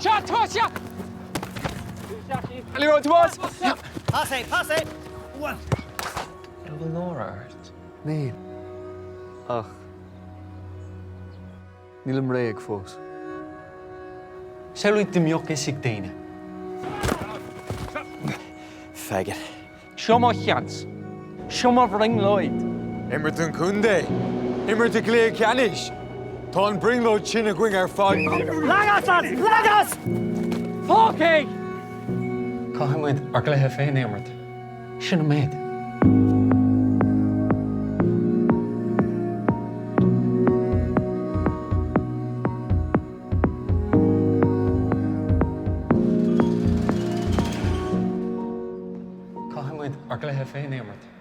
Seo, Tomás, seo! Leroy, Tomás! Pas é, pas é! An bhfuil náire ort? Níl. Ach nílim réidh fós. Samhlaigh dá mbeadh fhios ag daoine. Faggot. Seo mo sheans. Seo mo bhrionglóid. Imirt don chontae. Imirt i gcluiche ceannais. Tá an brionglóid sin againn ar fad. Lag as, lads! Lag as! Fág é! Caithfidh muid ár gcluiche féin a imirt. Sin an méid. Caithfidh muid ár gcluiche féin a imirt.